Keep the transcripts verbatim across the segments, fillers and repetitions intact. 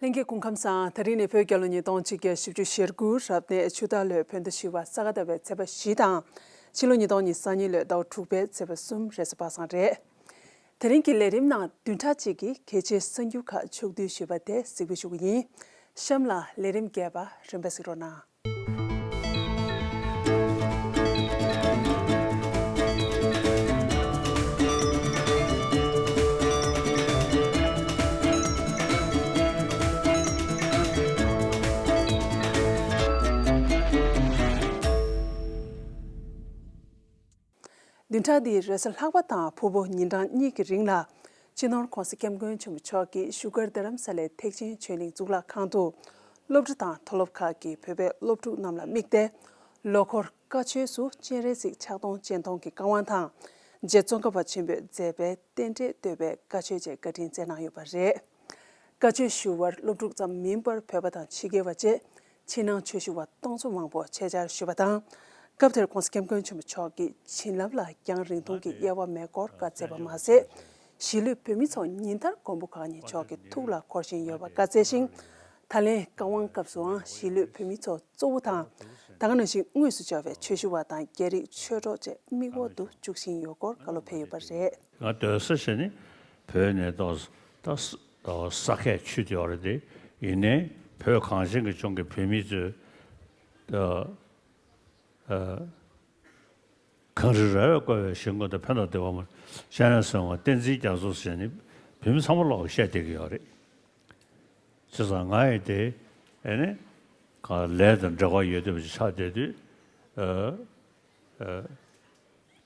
ལྷན་རྒྱས་སྐུ་ཁམས་བཟང་། དེ་རིང་ནི་བོད་རྒྱལ་ལོ་ཉིས་སྟོང་ཆིག་བརྒྱ་བཞི་བཅུ་ཞེ་དགུ་རབ་གནས་ཆུ་སྟག་ལོའི་བོད་ཟླ་བཞི་པ་ས་ག་ཟླ་བའི་ཚེས་པ་བཞི་དང་། ཕྱི་ལོ་ཉིས་སྟོང་ཉི་ཤུ་རྩ་གཉིས་ལོའི་ཟླ་བ་དྲུག་པའི་ཚེས་པ་གསུམ་རེས་གཟའ་པ་སངས་རེད། དེ་རིང་གི་ལས་རིམ་ནང་བདུན་ཕྲག་གཅིག་གི་གལ་ཆེའི་གསར་འགྱུར་ཁག་ཕྱོགས་བསྡུས་ཞུས་པ་དེ་གཟིགས་འབུལ་ཞུ་གི་ཡིན། གཤམ་ལ་ལས་རིམ་རྒྱས་པ་རིམ་པས་གཟིགས་རོགས་གནང་། བདུན་ཕྲག་འདིའི་རེས་གཟའ་ལྷག་པ་དང་ཕུར་བུ་ཉིན་གྲངས་གཉིས་ཀྱི་རིང་ལ། སྤྱི་ནོར་༧གོང་ས་༧སྐྱབས་མགོན་ཆེན་པོ་མཆོག་གིས་བཞུགས་སྒར་རྡ་རམ་ས་ལའི་ཐེག་ཆེན་ཆོས་གླིང་གཙུག་ལག་ཁང་དུ། སློབ་གྲྭ་དང་མཐོ་སློབ་ཁག་གི་བོད་པའི་སློབ་ཕྲུག་རྣམས་ལ་དམིགས་ཏེ། ལོ་འཁོར་བཀའ་ཆོས་སུ་སྤྱན་རས་གཟིགས་ཕྱག་སྟོང་སྤྱན་སྟོང་གི་བཀའ་དབང་དང་། རྗེ་ཙོང་ཁ་པ་ཆེན་པོས་མཛད་པའི་རྟེན་འབྲེལ་བསྟོད་པའི་བཀའ་ཆོས་བཅས་བཀའ་དྲིན་སྩལ་གནང་ཡོད་པ་རེད། བཀའ་ཆོས་ཞུ་བར་སློབ་ཕྲུག་ཙམ་མིན་པར་བོད་པ་དང་ཕྱི་རྒྱལ་བ་བཅས་ཕྱི་ནང་ཆོས་ཞུ་བ་སྟོང་ཚོ་མང་པོ་ཆེད་བཅར་ཞུས་པ་དང་། སྐབས་དེར་༧གོང་ས་༧སྐྱབས་མགོན་ཆེན་པོ་མཆོག་གིས་བྱིན་རླབས་ལ་རྒྱང་རིང་ཐུང་གི་དབྱེ་བ་མེད་སྐོར་བཀའ་སྩལ་བ་མ་ཟད། གཞིས་ལུས་བོད་མི་ཚོ་ཉིན་ལྟར་མགོན་པོ་གང་ཉིད་མཆོག་གི་ཐུགས་ལ་འཁོར་བཞིན་ཡོད་པ་བཀའ་སྩལ་ཞིང་། ད་ལན་བཀའ་དབང་སྐབས་སུའང་གཞིས་ལུས་བོད་མི་ཚོ་གཙོ་བོ་དང་། ད་ག་ནང་བཞིན་དངོས་སུ་བཅར་བའི་ཆོས་ཞུ་བ་དང་རྒྱ་རིགས་ཆོས་གྲོགས་བཅས་མིག་འོག་ཏུ་འཇུག་བཞིན་ཡོད་སྐོར་བཀའ་སློབ་ཕེབས་ཡོད་པ་རེད། ང་སྡོད་ས་ཞེས་ནི་བོད་ནས་ཏོག་ཙམ་ས་ཁད་ཆུད་དེ་ཡོད་རེད་དེ། ཡིན་ནའི་བོད་གངས་ཅན་གྱི་ལྗོངས་ཀྱི་བོད་མི་ཚོས་གངས་རི་ར་བས་བསྐོར་བའི་ཞིང་ཁམས་དང་ཕན་ཐོགས་བདེ་བ་མ་ཤ་ན་སེང་བ་བསྟན་འཛིན་རྒྱ་མཚོ་ཟེར་ནི་བོད་མི་ཚང་མ་ལོག་བཤད་བསྡད་ཀྱི་ཡོད་རེད། བྱས་ཙང་ང་ཡི་དེ་ཨེ་ནི་ག་ལས་དང་འབྲེལ་བ་ཡོད་བསྡད་པ་ཞིག་ཆགས་བསྡད་དུས། ཨ་ཨ་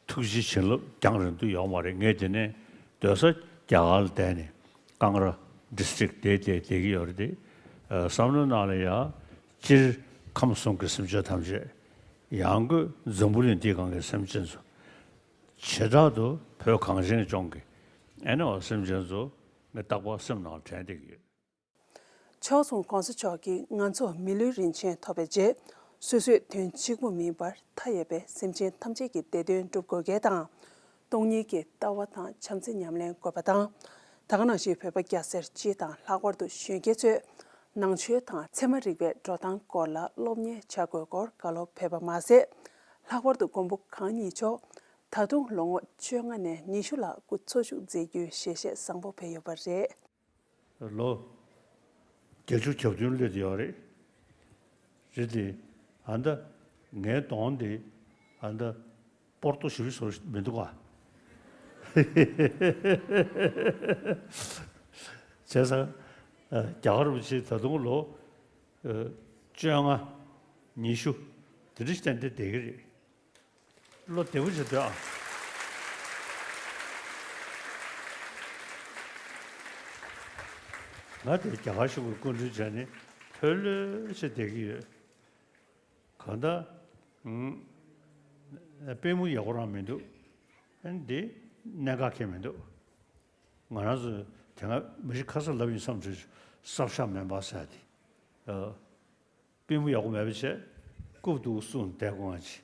ཐུགས་རྗེ་བྱིན་རླབས་རྒྱང་རིང་དུ་ཡོད་མ་རེད། ངས་དེ་ནས་སྡོད་ས་རྒྱ་གར་ལ་བསྡད་ནས་ཀང་ར་ཌི་སི་ཊིག་དེ་དེ་བསྡད་ཀྱི་ཡོད་རེད་དེ། ཨ་བསམ་བློའི་ནང་ལ་ཡ་སྤྱིར་ཁམས་གསུམ་གྱི་སེམས་ཅན་ཐམས་ཅད། ཡང་སྒོས་འཛམ་བུ་གླིང་འདིའི་སྒང་གི་སེམས་ཅན་ཚོ། བྱེ་བྲག་ཏུ་བོད་གངས་ཅན་ལྗོངས་ཀྱི་ཨེ་ནི་བ་སེམས་ཅན་ཚོ་ངས་རྟག་པར་སེམས་ནང་དྲན་བསྡད་ཀྱི་ཡོད། ཕྱོགས་མཚུངས་༧གོང་ས་མཆོག་གིས་ང་ཚོ་མི་ལུས་རིན་ཆེན་ཐོབ་པའི་རྗེས། སོ་སོའི་དོན་གཅིག་པུ་མིན་པར་མཐའ་ཡས་པའི་སེམས་ཅན་ཐམས་ཅད་ཀྱི་བདེ་དོན་སྒྲུབ་དགོས་གལ་དང་། སྟོང་ཉིད་ཀྱི་ལྟ་བ་དང་བྱམས་བརྩེ་ཉམས་ལེན་དགོས་པ་དང་། ད་ག་ནང་བཞིན་བོད་པ་སྐྱ་སེར་སྤྱི་དང་ལྷག་པར་དུ་གཞོན་སྐྱེས་ཚོས་ནང་ཆོས་དང་ཚད་མ་རིག་པའི་འགྲོ་སྟངས་སྐོར་ལ་སློབ་གཉེར་བྱ་དགོས་སྐོར་བཀའ་སློབ་ཕེབས་པ་མ་ཟད། ལྷག་པར་དུ་མགོན་པོ་གང་ཉིད་མཆོག་ད་དུང་ལོ་ངོ་བཅོ་ལྔ་ནས་ཉི་ཤུ་ལ་སྐུ་འཚོ་བཞུགས་མཛད་རྒྱུའི་ཞལ་བཞེས་བཟང་པོ་ཕེབས་ཡོད་པ་རེད། ལོ་བརྒྱད་ཅུ་གྱ་བདུན་སླེབས་ཡོད་རེད། རེད་དེ། ཨ་ད་ངའི་གདོང་དེ་ཨ་ད་སྤོར་ཏོ་ཞིབ་བཟོ་མི་འདུག་ག་བྱས་ཙང་རྒྱ་གར་རིན་པོ་ཆེ་ད་དུང་ལོ་བཅོ་ལྔ་ཉི་ཤུ་དེ་འདྲ་ཞིག་ཏན་ཏན་བསྡད་ཀྱི་རེད། བློ་བདེ་པོ་བྱེད་འདོད་ཨ། ང་དེ་རྒྱ་གར་གཞུང་གི་སྐུ་མགྲོན་བྱས་ནས་ལྷོད་ལྷོད་བྱས་བསྡད་ཀྱི་ཡོད། གང་ལྟར། ཨུམ། པུས་མོ་ཡག་པོ་རང་མི་འདུག་ཨ་ནི་འདི་གནད་འགག་གང་ཡང་མི་འདུག་ང་རང་ཚོ་དེ་སྔ་མི་རིགས་ཁ་སང་ལབ་ཡིན་བསམ་བྱས། སྲབ་ཤ་མེན་པ་ཟེར་ཡ་དེ། ཨ། པུས་མོ་ཡག་པོ་མེད་པ་བྱས། རྐུབ་ཏུ་སྲུང་བསྡད་དགོས་ང་ཅི།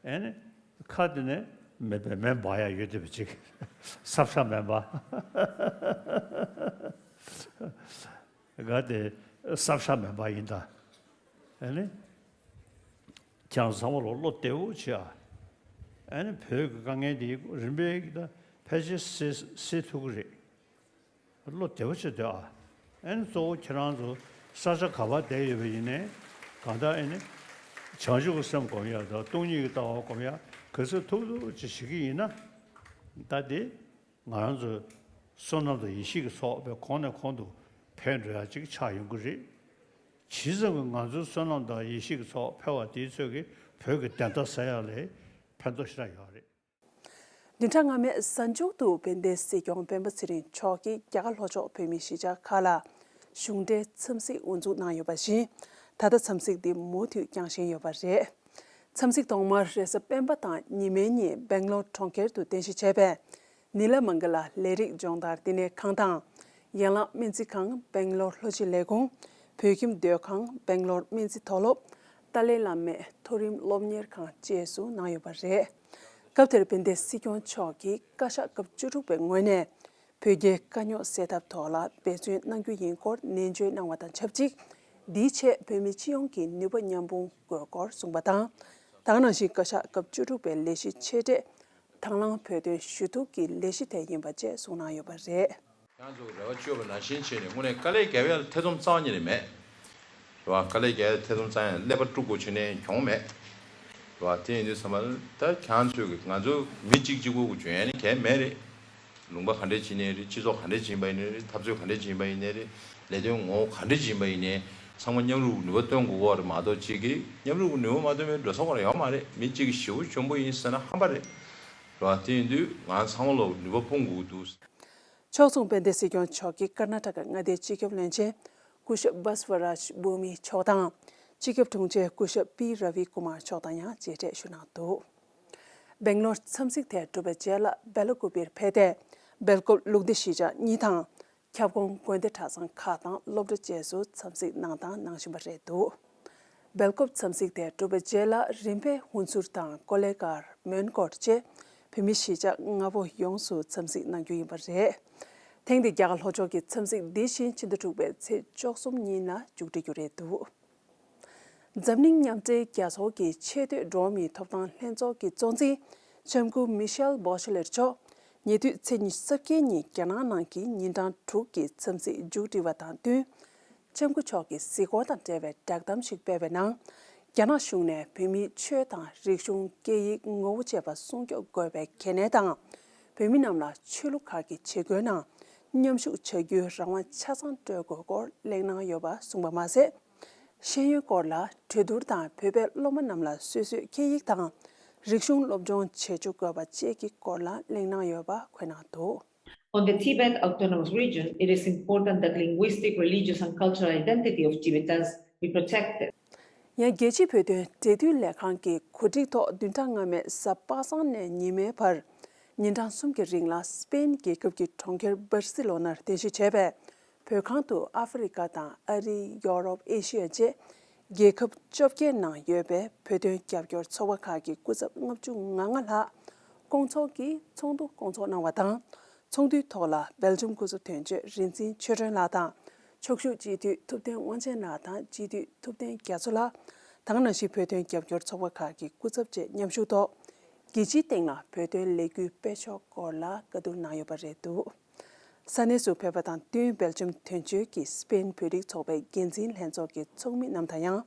ཨེ་ནི། ཁ་དེ་ནས་མེད་པའི་མེ་འབར་ཡ་ཡོད་བསྡད་པ་ཅིག་སྲབ་ཤ་མེན་པ། ག་དེ་སྲབ་ཤ་མེན་པ་ཡིན་ད། ཨེ་ནི། ཁྱེད་རང་ཚང་མ་ལོ་བློ་བདེ་བོ་བྱེད་ཨ། ཨེ་ནི་བོད་ཀྱི་དཀའ་ངལ་འདི་རིམ་པས་ཀྱི་ད་ཕལ་ཆེར་སེལ་སེལ་ཐུབ་ཀྱི་རེད། བློ་བདེ་བོ་བྱེད་འདོད་ཨ། ཨེ་ནི་གཙོ་བོ་ཁྱེད་རང་ཚོ་ས་ཆ་ག་པར་བསྡད་ཡོད་པ་ཡིན་ནའི་གང་ལྟར་ཨེ་ནི་བྱང་ཆུབ་ཀྱི་སེམས་སྒོམ་ཡ་དང་སྟོང་ཉིད་ཀྱི་ལྟ་བ་སྒོམ་ཡ་ག་ཚོད་ཐུབ་ཐུབ་ཅིག་བྱེད་ཀྱི་ཡིན་ན། ད་དེ་ང་རང་ཚོའི་བསོད་ནམས་དང་ཡེ་ཤེས་ཀྱི་ཚོགས་པའི་གོང་ནས་གོང་དུ་འཕེལ་འགྲོ་ཡ་ཅིག་ཆགས་ཡོང་གི་རེད། ཇི་ཙམ་གྱིས་ང་ཚོའི་བསོད་ནམས་དང་ཡེ་ཤེས་ཀྱི་ཚོགས་འཕེལ་བ་དེའི་ཚོད་ཀྱིས་བོད་ཀྱི་བདེན་མཐའ་གསལ་ཡ་ལ་ཕན་ཐོགས་ཞེ་དྲག་ཡོད་རེད། བདུན་ཕྲག་སྔ་མའི་གཟའ་མཇུག་ཏུ་དཔལ་ལྡན་སྲིད་སྐྱོང་སྤེན་པ་ཚེ་རིང་མཆོག་གིས་རྒྱ་གར་ལྷོ་ཕྱོགས་བོད་མིའི་གཞིས་ཆགས་ཁག་ལ་གཞུང་འབྲེལ་འཚམས་གཟིགས་དབུ་འཛུགས་གནང་ཡོད་པ་བཞིན། ད་ལྟ་འཚམས་གཟིགས་འདི་མུ་མཐུད་བསྐྱངས་བཞིན་ཡོད་པ་རེད། འཚམས་གཟིགས་ཐོག་མར་རེས་གཟའ་སྤེན་པ་དང་ཉི་མའི་ཉིན་སྦེང་ལོར་གྲོང་ཁྱེར་དུ་རྟེན་གཞི་བྱས་པའི་ནི་ལ་མང་ག་ལ་ལས་རིགས་སྦྱོང་བརྡར་བསྟི་གནས་ཁང་དང་། ཡན་ལག་སྨན་རྩིས་ཁང་སྦེང་ལོར་ལྷོ་སྤྱི་ལས་ཁུངས། བོད་ཁྱིམ་སྡོད་ཁང་སྦེང་ལོར་སྨན་རྩིས་མཐོ་སློབ། ཏཱ་ལའི་བླ་མའི་མཐོ་རིམ་སློབ་གཉེར་ཁང་བཅས་སུ་གནང་ཡོད་པ་རེད། སྐབས་དེར་དཔལ་ལྡན་སྲིད་སྐྱོང་མཆོག་གིས་བཀའ་ཤག་སྐབས་བཅུ་དྲུག་པའི་ངོས་ནས། བོད་རྒྱའི་དཀའ་རྙོག་སེལ་ཐབས་ཐོག་ལ་འབད་བརྩོན་གནང་རྒྱུ་ཡིན་སྐོར་ནན་བརྗོད་གནང་བ་དང་ཆབས་ཅིག་འདིའི་ཆེད་བོད་མི་སྤྱི་ཡོངས་ཀྱི་ནུས་པ་མཉམ་སྤུངས་དགོས་སྐོར་གསུངས་པ་དང་། ད་ག་ནང་བཞིན་བཀའ་ཤག་སྐབས་བཅུ་དྲུག་པའི་ལས་གཞི་ཆེ་གྲས་དང་བླངས་བོད་དོན་ཞུ་གཏུག་གི་ལས་གཞི་དེ་ཡིན་པ་བཅས་གསུངས་གནང་ཡོད་པ་རེད། ཁྱེད་ཚོ་རེ་བ་བཅོལ་བ་ནང་བཞིན་བྱས་ནས་དངོས་གནས་དཀའ་ལས་བརྒྱབ་ཡ་ལ་ཐེ་ཚོམ་རྩ་བ་ཉིད་ནས་མེད། རེད་བ། དཀའ་ལས་བརྒྱབ་ཡ་ཐེ་ཚོམ་རྩ་ཡང་ཀླད་པ་དཀྲུག་དགོས་བྱས་ནས་གྱོང་མེད། རེད་བ། དེ་ཡིན་དུས་ཚང་མ་ད་ཁྱེད་ཚོས་ཀྱི་ང་ཚོ་མི་གཅིག་གཅིག་པོ་གི་འཇོན་ཡ་ནི་གལ་མེད་རེད། ལུང་པ་ག་འདྲས་ཅིག་ནས་རེད། སྤྱི་ཚོགས་ག་འདྲས་ཅིག་ཡིན་པ་ཡིན་ནའི་རེད། འཐབ་རྩོད་ག་འདྲས་ཅིག་ཡིན་པ་ཡིན་ནའི་རེད། ལས་དོན་ངོ་བོ་ག་འདྲས་ཅིག་ཡིན་པ་ཡིན་ནའི་ཚང་མ་མཉམ་རུབ་ནུས་པ་བཏོན་དགོས་ཀྱི་རེད་མ་གཏོགས་གཅིག་གིས་མཉམ་རུབ་ནུས་པ་མ་བཏོན་པའི་འགྲོ་ས་ཁོ་རང་ཡོད་མ་རེད། མི་གཅིག་གིས་ཞེ་པོ་འཇོན་པོ་ཡིན་ཟེར་ན་ཧམ་པ་རེད། རེད་བ། དེ་ཡིན་དུས་ང་ཚང་མ་ལོ་ནུས་པ་སྤུངས་དགོས་ཀྱི་འདུག་ཕྱོགས་མཚུངས་དཔལ་ལྡན་སྲིད་སྐྱོང་མཆོག་གིས་ཀར་ན་ཊ་ཀ་མངའ་སྡེའི་སྤྱི་ཁྱབ་བློན་ཆེན་སྐུ་ཞབས་བྷཱ་སི་བྷ་རཱཇ་བྷུ་མི་མཆོག་དང་། སྤྱི་ཁྱབ་དྲུང་ཆེ་སྐུ་ཞབས་པི་ར་བི་ཀུ་མར་མཆོག་དང་ཡང་མཇལ་འཕྲད་ཞུས་གནང་འདུག་སྦེང་ལོར་འཚམས་གཟིགས་དེ་གྲུབ་པའི་རྗེས་ལ་སྦེལ་ཀོབ་པར་ཕེབས་ཏེ། སྦེལ་ཀོབ་ལུགས་བདེ་གཞིས་ཆགས་གཉིས་དང་། ཁྱབ་ཁོངས་དགོན་སྡེ་གྲྭ་ཚང་ཁག་དང་སློབ་གྲྭ་བཅས་སུ་འཚམས་གཟིགས་གནང་དང་གནང་བཞིན་པ་རེད་འདུག་སྦེལ་ཀོབ་འཚམས་གཟིགས་དེ་གྲུབ་པའི་རྗེས་ལ་རིམ་པས་ཧུན་སུར་དང་ཀོ་ལེ་གྷལ། མོན་གྷོ་བཅས་བོད་མི་གཞིས་ཆགས་ལྔ་པོ་ཡོངས་སུ་འཚམས་གཟིགས་གནང་རྒྱུ་ཡིན་པ་རེད། ཐེངས་འདིའི་རྒྱ་གར་ལྷོ་ཕྱོགས་ཀྱི་འཚམས་གཟིགས་འདི་བཞིན་ཕྱི་ཟླ་དྲུག་པའི་ཚེས་བཅུ་གསུམ་ཉིན་ལ་མཇུག་སྒྲིལ་རྒྱུ་རེད་འདུག་འཛམ་གླིང་མཉམ་འབྲེལ་རྒྱལ་ཚོགས་ཀྱི་ཆེས་མཐོའི་འགྲོ་བ་མིའི་ཐོབ་ཐང་ལྷན་ཚོགས་ཀྱི་གཙོ་འཛིན་ལྕམ་སྐུ་མི་ཤེལ་བྷོ་ཤ་ལེར་མཆོག་ཉེ་དུས་ཚེས་ཉི་ཤུ་རྩ་བརྒྱད་ཉིན་རྒྱ་ནག་ནང་གི་ཉིན་གྲངས་དྲུག་གི་འཚམས་གཟིགས་མཇུག་སྒྲིལ་བ་དང་བསྟུན། ལྕམ་སྐུ་མཆོག་གིས་གཟིགས་སྐོར་དང་འབྲེལ་བའི་བསྒྲགས་གཏམ་ཞིག་སྤེལ་བའི་ནང་། རྒྱ་ནག་གཞུང་ནས་བོད་མིའི་ཆོས་དང་རིག་གཞུང་སྐད་ཡིག་ངོ་བོ་བཅས་པ་སྲུང་སྐྱོབ་དགོས་པའི་གལ་གནད་དང་། བོད་མི་རྣམས་ལ་ཆོས་ལུགས་ཁག་གི་བྱེད་སྒོའི་ནང་མཉམ་ཞུགས་བྱ་རྒྱུའི་རང་དབང་ཆ་ཚང་སྤྲོད་དགོས་སྐོར་གླེང་གནང་ཡོད་པ་གསུངས་པ་མ་ཟད། ཤེས་ཡོན་སྐོར་ལ་གྲོས་བསྡུར་དང་བོད་པའི་སློབ་མ་རྣམས་ལ་སོ་སོའི་སྐད་ཡིག་དང་རིག་གཞུང་སློབ་སྦྱོང་བྱེད་བཅུག་དགོས་པ་བཅས་ཀྱི་སྐོར་ལ་གླེང་གནང་ཡོད་པ་འཁོད་གནང་འདུག On the Tibet Autonomous Region, it is important that linguistic, religious, and cultural identity of Tibetans be protected. ཡང་རྒྱལ་སྤྱིའི་བོད་དོན་འབྲེལ་མཐུད་ལས་ཁང་གི་གོ་སྒྲིག་ཐོག་བདུན་ཕྲག་སྔ་མའི་གཟའ་པ་སངས་ནས་ཉི་མའི་བར། ཉིན་གྲངས་གསུམ་གྱི་རིང་ལ་སི་པེན་རྒྱལ་ཁབ་ཀྱི་གྲོང་ཁྱེར་སྦར་སི་ལོ་ནར་རྟེན་གཞི་བྱས་པའི་བོད་ཁང་དུ་ཨ་ཧྥེ་རི་ཀ་དང་ཨ་རི། ཡོ་རོབ། ཨེ་ཤི་ཡ་བཅས་རྒྱལ་ཁབ་བཅོ་བརྒྱད་ནང་ཡོད་པའི་བོད་དོན་རྒྱབ་སྐྱོར་ཚོགས་པ་ཁག་གི་སྐུ་ཚབ་ལྔ་བཅུ་ང་ལྔ་ལྷག་སྐོང་ཚོགས་ཀྱིས་ཚོགས་འདུ་སྐོང་ཚོགས་གནང་བ་དང་། ཚོགས་འདུའི་ཐོག་ལ་སྦེལ་ཇམ་སྐུ་ཚབ་དོན་གཅོད་རིག་འཛིན་ཆོས་སྒྲོན་ལགས་དང་། ཕྱོགས་བཞུགས་སྤྱི་འཐུས་ཐུབ་བསྟན་དབང་ཆེན་ལགས་དང་སྤྱི་འཐུས་ཐུབ་བསྟན་རྒྱ་མཚོ་ལགས་དང་། ནང་བཞིན་བོད་དོན་རྒྱབ་སྐྱོར་ཚོགས་པ་ཁག་གི་སྐུ་ཚབ་བཅས་མཉམ་ཞུགས་ཐོག་རྒྱལ་སྤྱིའི་སྟེང་ལ་བོད་དོན་ལས་འགུལ་སྤེལ་ཕྱོགས་སྐོར་ལ་བཀའ་བསྡུར་གནང་ཡོད་པ་རེད་འདུག་ས་གནས་སུ་ཕེབས་པ་དང་བསྟུན་སྦེལ་ཇམ་དོན་གཅོད་ཀྱིས་སི་པེན་བོད་རིགས་ཚོགས་པའི་འགན་འཛིན་ལྷན་ཚོགས་ཀྱི་ཚོགས་མི་རྣམས་དང་ཡང་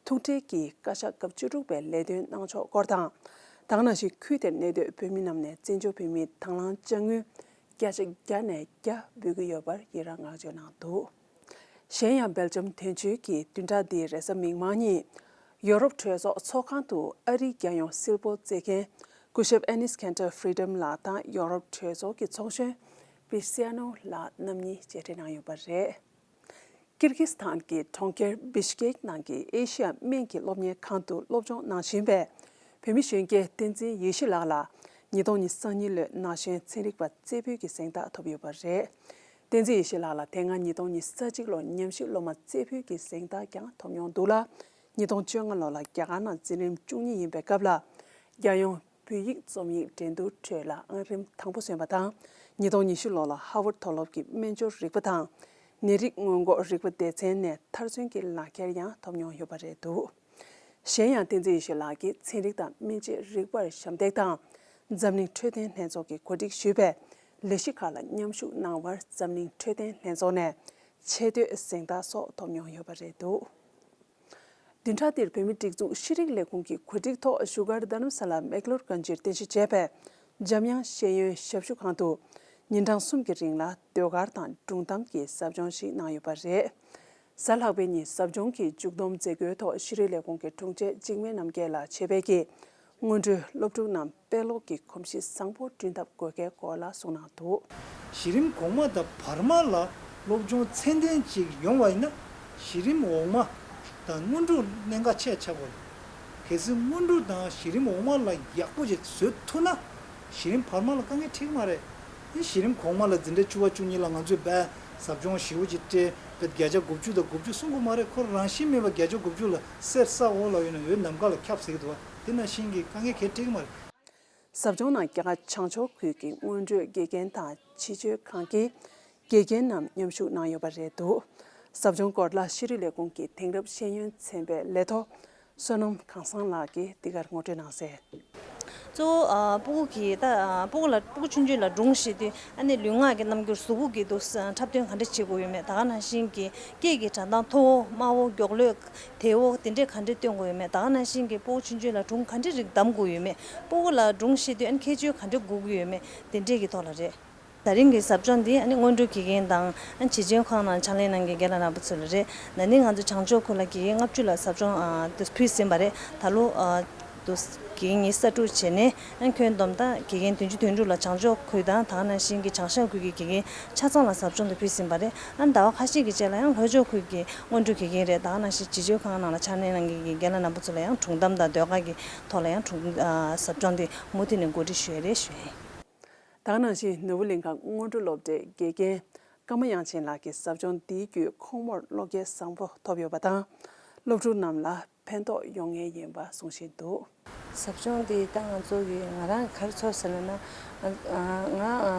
ཐུག་འཕྲད་ཀྱིས་བཀའ་ཤག་སྐབས་བཅུ་དྲུག་པའི་ལས་དོན་གནང་ཕྱོགས་སྐོར་དང་། དེ་ག་ནང་བཞིན་ཁུལ་དེར་གནས་སྡོད་བོད་མི་རྣམས་ནས་བཙན་བྱོལ་བོད་མིའི་དང་བླངས་དཔྱ་དངུལ་བརྒྱ་ཆ་བརྒྱ་ནས་བརྒྱ་འབུལ་གྱི་ཡོད་པར་ཡི་རངས་བསྔགས་བརྗོད་གནང་འདུག་གཞན་ཡང་སྦེལ་ཇམ་དོན་གཅོད་ཀྱིས་བདུན་ཕྲག་འདིའི་རེས་གཟའ་མིག་དམར་ཉིན། ཡོ་རོབ་གྲོས་ཚོགས་ཚོགས་ཁང་དུ་ཨ་རིའི་རྒྱལ་ཡོངས་སིལ་སྤོལ་བསྩལ་མཁན་སྐུ་ཞབས་ཨེ་ནིས་ཁན་ཏར་ཧྥི་རི་ཌམ་ལགས་དང་ཡོ་རོབ་གྲོས་ཚོགས་ཀྱི་ཚོགས་གཞོན་པི་སི་ཨ་ནོ་ལགས་རྣམ་གཉིས་མཇལ་འཕྲད་གནང་ཡོད་པ་རེད། ཀིར་གིས་སི་ཐན་གྱི་གྲོང་ཁྱེར་བི་ཤ་ཀེག་ནང་གི་ཨེ་ཤི་ཡ་སྨན་གྱི་སློབ་གཉེར་ཁང་དུ་སློབ་སྦྱོང་གནང་བཞིན་པའི་བོད་མི་གཞོན་སྐྱེས་བསྟན་འཛིན་ཡེ་ཤེས་ལགས་ལ་ཉིས་སྟོང་ཉི་ཤུ་རྩ་གཉིས་ལོའི་ན་གཞོན་ཚན་རིག་པ་རྩེ་ཕུད་ཀྱི་གཟེངས་རྟགས་ཐོབ་ཡོད་པ་རེད། བསྟན་འཛིན་ཡེ་ཤེས་ལགས་ལ་དེ་སྔ་ཉིས་སྟོང་ཉི་ཤུ་རྩ་གཅིག་ལོར་ཉམས་ཞིབ་སློབ་མ་རྩེ་ཕུད་ཀྱི་གཟེངས་རྟགས་ཀྱང་ཐོབ་མྱོང་འདུག་ལ། ཉིས་སྟོང་བཅོ་ལྔ་ལོ་ལ་རྒྱ་གར་ནང་འཛིན་རིམ་བཅུ་གཉིས་ཡིན་པའི་སྐབས་ལ། རྒྱལ་ཡོངས་བོད་ཡིག་རྩོམ་ཡིག་འགྲན་བསྡུར་ཁྲོད་ལ་ཨང་རིམ་དང་པོ་སོན་པ་དང་། ཉིས་སྟོང་ཉི་ཤུ་ལོ་ལ་ཧ་ཝར་མཐོ་སློབ་ཀྱི་སྨན་སྦྱོར་རིག་པ་དང་། ནད་རིགས་སྔོན་འགོག་རིག་པ་སྡེ་ཚན་ནས་མཐར་སོན་གྱི་ལག་ཁྱེར་ཡང་ཐོབ་མྱོང་ཡོད་པ་རེད་འདུག་གཞན་ཡང་བསྟན་འཛིན་ཡེ་ཤེས་ལགས་ཀྱིས་ཚན་རིག་དང་སྨན་དཔྱད་རིག་པར་ཞབས་འདེགས་དང་། འཛམ་གླིང་འཕྲོད་བསྟེན་ལྷན་ཚོགས་ཀྱིས་གོ་སྒྲིག་ཞུས་པའི་ལས་གཞི་ཁག་ལ་མཉམ་ཞུགས་གནང་བར་འཛམ་གླིང་འཕྲོད་བསྟེན་ལྷན་ཚོགས་ནས་ཆེ་བསྟོད་གཟེངས་རྟགས་སོགས་ཐོབ་མྱོང་ཡོད་པ་རེད་འདུག་བདུན་ཕྲག་འདིར་བོད་མིའི་སྒྲིག་འཛུགས་ཤེས་རིག་ལས་ཁུངས་ཀྱི་གོ་སྒྲིག་ཐོག་བཞུགས་སྒར་རྡ་རམ་ས་ལ་མེག་ལོར་གན་ཇིར་རྟེན་གཞི་བྱས་པའི་འཇམ་དབྱངས་ཤེས་ཡོན་ཞབས་ཞུ་ཁང་དུ་ཉིན་གྲངས་གསུམ་གྱི་རིང་ལ་ཟློས་གར་དང་སྒྲུང་གཏམ་གྱི་ཟབ་སྦྱོང་ཞིག་གནང་ཡོད་པ་རེད། གཟའ་ལྷག་པའི་ཉིན་ཟབ་སྦྱོང་གི་མཇུག་བསྡོམས་མཛད་སྒོའི་ཐོག་ཤེས་རིག་ལས་ཁུངས་ཀྱི་དྲུང་ཆེ་འཇིགས་མེད་རྣམ་རྒྱལ་ལགས་ཆེད་ཕེབས་ཀྱིས་སྔོན་འགྲོའི་སློབ་ཕྲུག་རྣམས་དཔེ་ཀློག་གི་གོམས་གཤིས་བཟང་པོ་བསྐྲུན་ཐབས་དགོས་གལ་སྐོར་ལ་གསུངས་གནང་འདུག་གཞི་རིམ་གོང་མ་དང་བར་མ་ལ་སློབ་སྦྱོང་ཚད་ལྡན་ཅིག་ཡོང་བ་ཡིན་ན། གཞི་རིམ་འོག་མ་དང་སྔོན་འགྲོ་གནད་འགག་ཆེ་ཆགས་པ་རེད། གལ་སྲིད་སྔོན་འགྲོ་དང་གཞི་རིམ་འོག་མ་ལ་ཡག་པོ་ཅིག་བཟོ་ཐུབ་ན། གཞི་རིམ་བར་མ་ལ་དཀའ་ངལ་འཕྲད་ཀྱི་མ་རེད། ཨེ་གཞི་རིམ་གོང་མ་ལ་འཛིན་གྲྭ་བཅུ་པ་བཅུ་གཉིས་ལ་ང་ཚོས་བས་ཟབ་སྦྱོང་ཞེ་པོ་ཅིག་སྤྲད་པས་བརྒྱ་ཆ་དགུ་བཅུ་དང་དགུ་བཅུ་གསུང་གི་མ་རེད། ཁོ་རང་བཞིན་མེད་པ་བརྒྱ་ཆ་དགུ་བཅུ་ལ་གསེར་ས་འོག་ལ་ཡོད་ན་འོད་ནམ་མཁའ་ལ་ཁྱབ་ཟེར་གྱི་འདུག་བ། དེ་ནང་བཞིན་གྱི་དཀའ་ངལ་གལ་འཕྲད་ཀྱི་མ་རེད། ཟབ་སྦྱོང་ནང་རྒྱ་གར་བྱང་ཕྱོགས་ཁུལ་གྱི་སྔོན་འགྲོའི་དགེ་རྒན་དང་ཕྱི་བཅོས་ཁང་གི་དགེ་རྒན་རྣམས་མཉམ་ཞུགས་གནང་ཡོད་པ་རེད་འདུག་ཟབ་སྦྱོང་སྐོར་ལ་ཤེས་རིག་ལས་ཁུངས་ཀྱི་དེང་རབས་ཤེས་ཡོན་ཚན་པའི་ལས་ཐོག་བསོད་ནམས་གང་བཟང་ལགས་ཀྱིས་འདི་གར་ངོ་སྤྲོད་གནང་གསལ། གཙོ་བོ་ཨ་སྤུ་གུ་གི་ད་ཨ་སྤུ་གུ་ལ་སྤུ་གུ་ཆུང་ཆུང་ལ་སྒྲུང་བཤད་དུས་ཨ་ནི་ལུས་ངག་གི་རྣམ་འགྱུར་གཟུགས་པོ་གི་འདུག་ས་འཁྲབ་སྟོན་ག་འདྲ་བྱེད་དགོས་ཡོད་མེད། ད་ག་ནང་བཞིན་གྱི་སྐད་ཀྱི་སྒྲ་གདངས་མཐོ་བོ་དམའ་བོ་མགྱོགས་ལོད་དལ་བོ་དེ་འདྲས་ག་འདྲས་སྟོན་དགོས་ཡོད་མེད། ད་ག་ནང་བཞིན་གྱི་སྤུ་གུ་ཆུང་ཆུང་ལ་སྒྲུང་ག་འདྲས་རིགས་གདམ་དགོས་ཡོད་མེད། སྤུ་གུ་ལ་སྒྲུང་བཤད་དུས་ཨ་ནི་ཁྱད་ཆོས་ག་འདྲས་དགོས་ཀྱི་ཡོད་མེད་དེ་འདྲས་ཀྱི་ཐོག་ལ་རེད། ད་རིང་གི་ཟབ་སྦྱོང་འདི་ཨ་ནི་སྔོན་འགྲོའི་དགེ་རྒན་དང་ཨ་ནི་བྱིས་བརྩོན་ཁང་ནང་ཕྱག་ལས་གནང་མཁན་རྒན་ལགས་རྣམ་པ་ཚོ་ལ་རེད། ན་ནིང་ང་ཚོ་བྱང་ཕྱོགས་ཁུལ་ལ་དགེ་རྒན་ལྔ་བཅུ་ལ་ཟབ་སྦྱོང་ཨ་དེ་ཕུལ་ཟིན་པ་རེད། ད་ལོ་ཨ་དུ་དགེ་རྒན་ཉི་ཤུ་རྩ་དྲུག་བྱས་ནས་ཨ་ནི་ཁྱོན་བསྡོམས་ད་དགེ་རྒན་བདུན་ཅུ་དོན་དྲུག་ལ་བྱང་ཕྱོགས་ཁུལ་དང་ད་ག་ནང་བཞིན་གྱི་བྱང་ཤར་ཁུལ་གྱི་དགེ་རྒན་ཆ་ཚང་ལ་ཟབ་སྦྱོང་དེ་ཕུལ་ཟིན་པ་རེད། ཨ་ནི་ཟླ་བ་ཁ་ཤས་ཀྱི་རྗེས་ལ་ཡང་ལྷོ་ཕྱོགས་ཁུལ་གྱི་སྔོན་འགྲོའི་དགེ་རྒན་རེད། ད་ག་ནང་བཞིན་བྱིས་བརྩོན་ཁང་ནང་ལ་ཕྱག་ལས་གནང་མཁན་གྱི་རྒན་ལགས་རྣམ་པ་ཚོ་ལ་ཡང་སྒྲུང་གཏམ་དང་ཟློས་གར་གྱི་ཐོག་ལ་ཡང་སྒྲུང་ཨ་ཟབ་སྦྱོང་དེ་མུ་མཐུད་ནས་འགོ་ཁྲིད་ཞུ་ཡས་རེད་ཞུ་ཡས་ཡིན། ད་ག་ནང་བཞིན་ནོར་བུ་གླིང་ཁ་སྔོན་འགྲོ་སློབ་གྲྭའི་དགེ་རྒན་ཀརྨ་དབྱངས་ཅན་ལགས་ཀྱིས་ཟབ་སྦྱོང་འདིའི་བརྒྱུད་ཁོང་མོར་བློ་སྐྱེད་བཟང་པོ་ཐོབ་ཡོད་པ་དང་། སློབ་ཕྲུག་རྣམས་ལ་ཕན་ཐོགས་ཡོང་ངེས་ཡིན་པ་གསུང་བཞིན་འདུག་ཟབ་སྦྱོང་འདི་ད་ང་ཚོ་གི་ང་རང་ག་རེ་ཚོར་ཟེར་ན་ན། ང་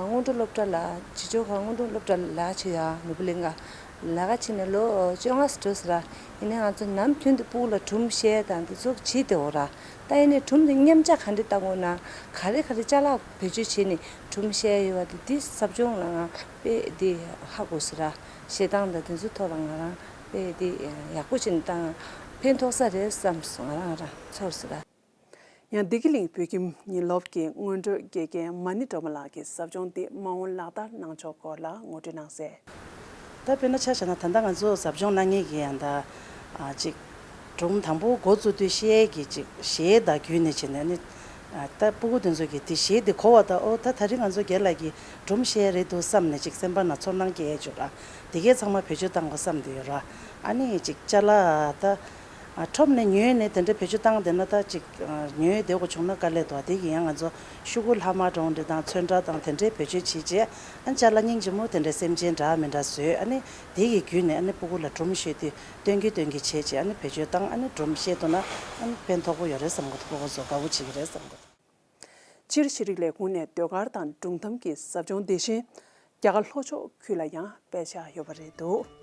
སྔོན་འགྲོ་སློབ་གྲྭ་ལ་བྱིས་བརྩོན་ཁང་སྔོན་འགྲོ་སློབ་གྲྭ་ལ་ལས་བྱེད་ཡ་ནོར་བུ་གླིང་ཁ་ལས་ཀ་བྱས་ནས་ལོ་བཅོ་ལྔ་ཙམ་འགྲོ་ཟེར་ར། ཡིན་ནའི་ང་ཚོ་ནམ་རྒྱུན་དུ་སྤུ་གུ་ལ་སྒྲུང་བཤད་དང་འདི་ཚོ་བྱེད་བསྡད་ཡོད་ར། ད་ཡིན་ནའི་སྒྲུང་འདི་མཉམ་བཞག་ག་འདྲས་བཏང་དགོས་ན། ག་རེ་ག་རེ་ཅ་ལག་བེད་སྤྱོད་བྱས་ནས་སྒྲུང་བཤད་ཡོད་པ་དེ་འདི་ཟབ་སྦྱོང་ལ་ང་དཔེ་འདི་ཧ་གོ་སོང་ར། བཤད་སྟངས་དང་དེ་ཚོའི་ཐོག་ལ་ང་རང་དཔེ་འདི་ཡག་པོ་བྱས་ནས་བཏང་ཕན་ཐོགས་ས་རེད་བསམ་སོང་། ང་རང་ང་རང་ཚོར་སོང་ར། ཡང་བདེ་སྐྱིད་གླིང་བོད་ཁྱིམ་ཉིན་སློབ་ཀྱི་སྔོན་འགྲོའི་དགེ་རྒན་མ་ཎི་སྒྲོལ་མ་ལགས་ཀྱིས་ཟབ་སྦྱོང་འདི་མ་འོངས་ལག་བསྟར་གནང་ཕྱོགས་སྐོར་ལ་ངོ་སྤྲོད་གནང་གསལ། ད་དཔེར་ན་ཆ་བཞག་ན་ད་ལྟ་ང་ཚོ་ཟབ་སྦྱོང་གནང་མཁན་གྱི་ཡང་ད་ཨ་ཅིག་སྒྲུང་དང་པོ་འགོ་བཙུགས་དུས་བཤད་ཀྱི་ཅིག་གཞས་དང་བརྒྱུད་ནས་བྱས་ནས་ནི་ཨ་ད་སྤུ་གུ་དེ་ཚོ་གིས་དེ་གཞས་དེ་གོ་བ་དང་། ཨོ་ད་ད་རིང་ང་ཚོ་རྒན་ལགས་ཀྱིས་སྒྲུང་བཤད་རེད་འདུག་བསམ་ནས་ཅིག་སེམས་པ་ན་ཚོར་སྣང་སྐྱེ་ཡས་བྱུང་ར། དེ་གས་ཚང་མ་བེད་སྤྱོད་བཏང་དགོས་བསམ་བསྡད་ཡོད་ར། ཨ་ནི་ཅིག་ཅ་ལག་ད་ཨ་ཁྲོམ་ནས་ཉོས་ནས་དེ་འདྲའི་བེད་སྤྱོད་བཏང་བསྡད་ན་ད་ཅིག་ཨ་ཉོས་བསྡད་དགོས་བྱུང་ན་དཀའ་ལས་འདུག་དེ་གི་ཡང་ང་ཚོ་ཤོག་གུ་ལྷག་མ་འདྲ་བོ་འདྲ་དང་ཚོན་ཁྲ་དང་དེ་འདྲའི་བེད་སྤྱོད་བྱེད་བྱས། ཨ་ཅ་ལག་སྙིང་རྗེ་མོ་དེ་འདྲའི་སེམས་ཅན་འདྲ་མི་འདྲ་བཟོས། ཨ་ནི་དེ་གི་བརྒྱུད་ནས་ཨ་ནི་སྤུ་གུ་ལ་སྒྲུང་བཤད་དུས་སྟོན་གྱི་སྟོན་གྱི་བྱས་བྱས་ཨ་ནི་བེད་སྤྱོད་བཏང་། ཨ་ནི་སྒྲུང་བཤད་ཐུབ་ན་ཨ་ནི་ཕན་ཐོགས་པོ་ཡོད་རེད་བསམ་གི་འདུག་སྤུ་གུ་ཚོ་དགའ་བོ་བྱེད་ཀྱི་རེད་བསམ་གི་འདུག་སྤྱིར་ཤེས་རིག་ལས་ཁུངས་ནས་ཟློས་གར་དང་སྒྲུང་གཏམ་གྱི་ཟབ་སྦྱོང་དེ་བཞིན་རྒྱ་གར་ལྷོ་ཕྱོགས་ཁུལ་ལ་ཡང་སྤེལ་འཆར་ཡོད་པ་རེད་འདུག་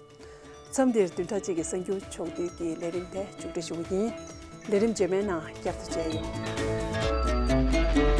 མཚམས་འདིར་བདུན་ཕྲག་གཅིག་གི་གསར་འགྱུར་ཕྱོགས་བསྡུས་ཀྱི་ལས་རིམ་དེ་མཇུག་སྒྲིལ་ཞུ་གི་ཡིན། ལས་རིམ་རྗེས་མའི་ནང་བསྐྱར་དུ་མཇལ་ཡོང་།